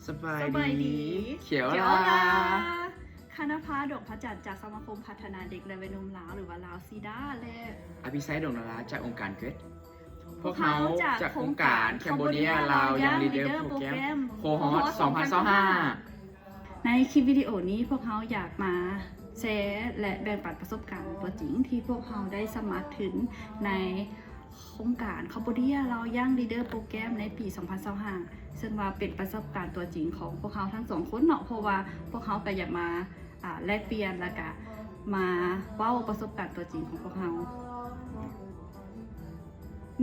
ສະບາຍ ສະບາຍດີ ດີ ເຂຽວ ເຂຽວລາ ລາ ຄະນະພາ ດວງພະຈັນ ຈາກສະມາຄົມພັດທະນາເດັກ ແລະ ໄວໜຸ່ມລາວ ຫຼືວ່າ ລາວຊີດາ ແລະ ອະພິໄສ ດວງນາລາ ຈາກອົງການເກຣັດ ພວກເຮົາຈາກໂຄງການ Cambodia Lao Young Leader Program ໂຄຮອດສອງພັນຊາວຫ້າ ໃນຄລິບວິດີໂອນີ້ ພວກເຮົາຢາກມາແຊ ແລະ ແບ່ງປັນປະສົບການຕົວຈິງ ທີ່ພວກເຮົາໄດ້ສະໝັກທຶນໃນໂຄງການ Cambodia Lao Young Leader Program ໃນປີສອງພັນຊາວຫ້າ ເຊິ່ງວ່າເປັນປະສົບການຕົວຈິງຂອງພວກເຮົາທັງສອງຄົນເນາະ ເພາະວ່າພວກເຮົາກໍຢາກມາ ອາ ແລກປ່ຽນ ແລ້ວກະມາເວົ້າປະສົບການຕົວຈິງຂອງພວກເຮົາ.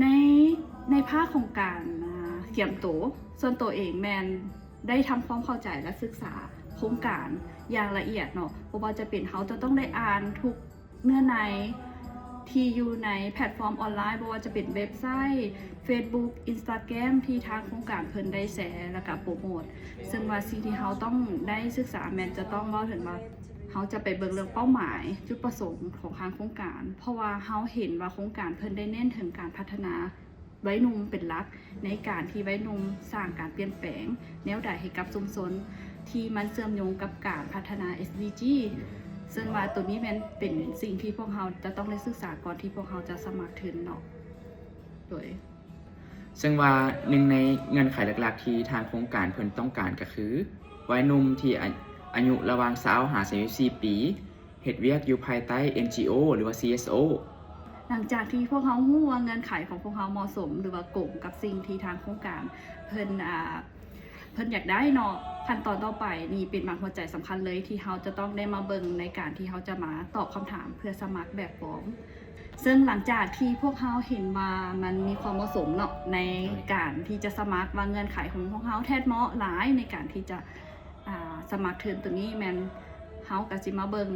ໃນ ໃນພາກຂອງການ ອາ ກຽມໂຕ ສ່ວນໂຕເອງແມ່ນໄດ້ທຳຄວາມເຂົ້າໃຈ ແລະ ສຶກສາໂຄງການຢ່າງລະອຽດເນາະ, ບໍ່ວ່າຈະເປັນເຮົາຈະຕ້ອງໄດ້ອ່ານທຸກເນື້ອໃນທີ່ຢູ່ໃນແພລດຟອມອອນລາຍ, ບໍ່ວ່າຈະເປັນເວັບໄຊ, Facebook, Instagram ທີ່ທາງໂຄງການເພິ່ນໄດ້ແຊ ແລ້ວກະໂປຣໂມດ. ເຊິ່ງວ່າສິ່ງທີ່ເຮົາຕ້ອງໄດ້ສຶກສາແມ່ນຈະຕ້ອງເວົ້າເຖິງວ່າ ເຮົາຈະໄປເບິ່ງເລື່ອງເປົ້າໝາຍ, ຈຸດປະສົງຂອງທາງໂຄງການ, ເພາະວ່າເຮົາເຫັນວ່າໂຄງການເພິ່ນໄດ້ເນັ້ນເຖິງການພັດທະນາໄວໜຸ່ມເປັນຫຼັກ, ໃນການທີ່ໄວໜຸ່ມສ້າງການປ່ຽນແປງແນວໃດໃຫ້ກັບຊຸມຊົນ ທີ່ມັນເຊື່ອມໂຍງກັບການພັດທະນາ ເອສ ດີ ຈີ ເຊິ່ງວ່າໂຕນີ້ແມ່ນເປັນສິ່ງທີ່ພວກເຮົາຈະຕ້ອງໄດ້ສຶກສາກ່ອນທີ່ພວກເຮົາຈະສະໝັກທຶນເນາະ. ໂດຍ ເຊິ່ງວ່າໜຶ່ງໃນເງື່ອນໄຂຫຼັກໆທີ່ທາງໂຄງການເພິ່ນຕ້ອງການກໍຄື ໄວໜຸ່ມທີ່ອາ ອາຍຸລະຫວ່າງຊາວຫາສາມສິບສີ່ປີ ເຮັດວຽກຢູ່ພາຍໃຕ້ ເອັນຈີໂອ ຫຼືວ່າ ຊີເອສໂອ. ຫຼັງຈາກທີ່ພວກເຮົາຮູ້ວ່າເງື່ອນໄຂຂອງພວກເຮົາເໝາະສົມ ຫຼືວ່າກົງກັບສິ່ງທີ່ທາງໂຄງການເພິ່ນ ອາ ເພິ່ນຢາກໄດ້ເນາະ, ຂັ້ນຕອນຕໍ່ໄປນີ້ເປັນໝາກຫົວໃຈສຳຄັນເລີຍ ທີ່ເຮົາຈະຕ້ອງໄດ້ມາເບິ່ງໃນການທີ່ເຮົາຈະມາຕອບຄຳຖາມເພື່ອສະໝັກແບບຟອມ. ເຊິ່ງຫຼັງຈາກທີ່ພວກເຮົາເຫັນວ່າມັນມີຄວາມເໝາະສົມເນາະ ໃນ ໂດຍ ການທີ່ຈະສະໝັກ, ວ່າເງື່ອນໄຂຂອງພວກເຮົາແທດເໝາະຫຼາຍໃນການທີ່ຈະ ອາ ສະໝັກທຶນໂຕນີ້, ແມ່ນເຮົາກໍຊິມາເບິ່ງ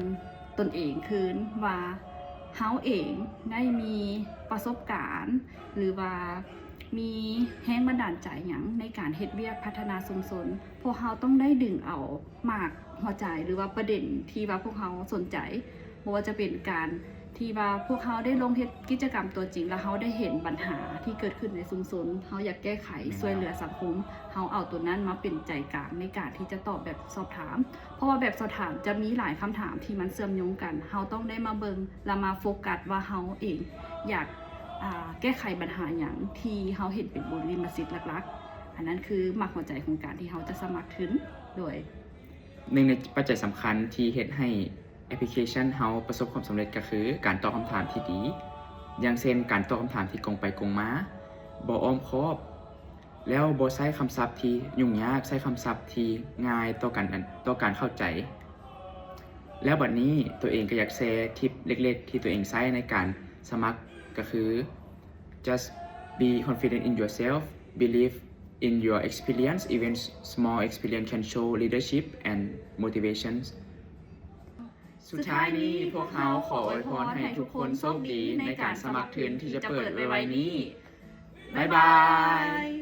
ຕົນເອງຄືນວ່າ ເຮົາເອງໄດ້ມີປະສົບການ ຫຼືວ່າມີແຮງບັນດານໃຈຫຍັງໃນການເຮັດວຽກພັດທະນາຊຸມຊົນ. ພວກເຮົາຕ້ອງໄດ້ດຶງເອົາໝາກຫົວໃຈ ຫຼືວ່າປະເດັນທີ່ວ່າພວກເຮົາສົນໃຈ, ບໍ່ວ່າຈະເປັນການທີ່ວ່າພວກເຮົາໄດ້ລົງເຮັດກິດຈະກຳຕົວຈິງ ແລ້ວເຮົາໄດ້ເຫັນບັນຫາທີ່ເກີດຂຶ້ນໃນຊຸມຊົນ, ເຮົາຢາກແກ້ໄຂ ແມ່ນແລ້ວ ຊ່ວຍເຫຼືອສັງຄົມ, ເຮົາເອົາໂຕນັ້ນມາເປັນໃຈກາງໃນການທີ່ຈະຕອບແບບສອບຖາມ, ເພາະວ່າແບບສອບຖາມຈະມີຫຼາຍຄຳຖາມທີ່ມັນເຊື່ອມໂຍງກັນ. ເຮົາຕ້ອງໄດ້ມາເບິ່ງ ແລະ ມາໂຟກັສວ່າເຮົາເອງຢາກ ອາ ແກ້ໄຂບັນຫາຫຍັງທີ່ເຮົາເຫັນເປັນບຸລິມະສິດຫຼັກໆ. ອັນນັ້ນຄືໝາກຫົວໃຈຂອງການທີ່ເຮົາຈະສະໝັກທຶນ. ໂດຍ ໜຶ່ງໃນປັດໄຈສຳຄັນທີ່ເຮັດໃຫ້ແອັບພລິເຄຊັນເຮົາປະສົບຄວາມສຳເລັດກໍຄືການຕອບຄຳຖາມທີ່ດີ, ຢ່າງເຊັ່ນ ການຕອບຄຳຖາມທີ່ກົງໄປກົງມາ, ບໍ່ອ້ອມຄອບ, ແລ້ວບໍ່ໃຊ້ຄຳສັບທີ່ຫຍຸ້ງຍາກ, ໃຊ້ຄຳສັບທີ່ງ່າຍຕໍ່ການ ຕໍ່ການເຂົ້າໃຈ. ແລ້ວບັດນີ້ຕົວເອງກໍຢາກແຊທິບເລັກໆທີ່ຕົວເອງໃຊ້ໃນການສະໝັກ ກໍຄື Just be confident in yourself, believe in your experience, even small experience can show leadership and motivation. ສຸດທ້າຍນີ້ພວກເຮົາຂໍອວຍພອນໃຫ້ທຸກຄົນໂຊກດີໃນການສະໝັກທຶນທີ່ຈະເປີດໄວໆນີ້. ບາຍບາຍ.